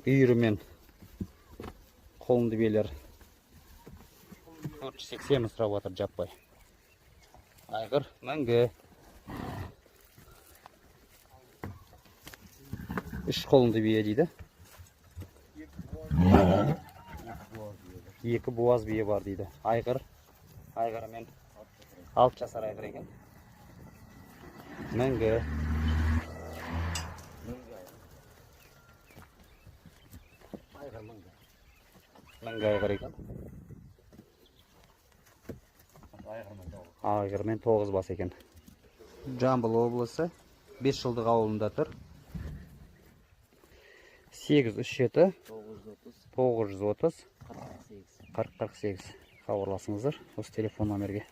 Үйірімен құлынды биелер 480 мың сұрап отыр жаппай. Айғыр мінгі. Үш құлынды бие дейді. Екі буаз бие бар дейді. Айғыр. Айғырымен 6 жасар айғыр екен. Мінгі. Мінгі айғыр екен. Айғырмен 9 бас екен. Жамбыл облысы 5 жылдық ауылында тұр. 837 930 40 48. Хабарласыңыздар осы телефон номерге.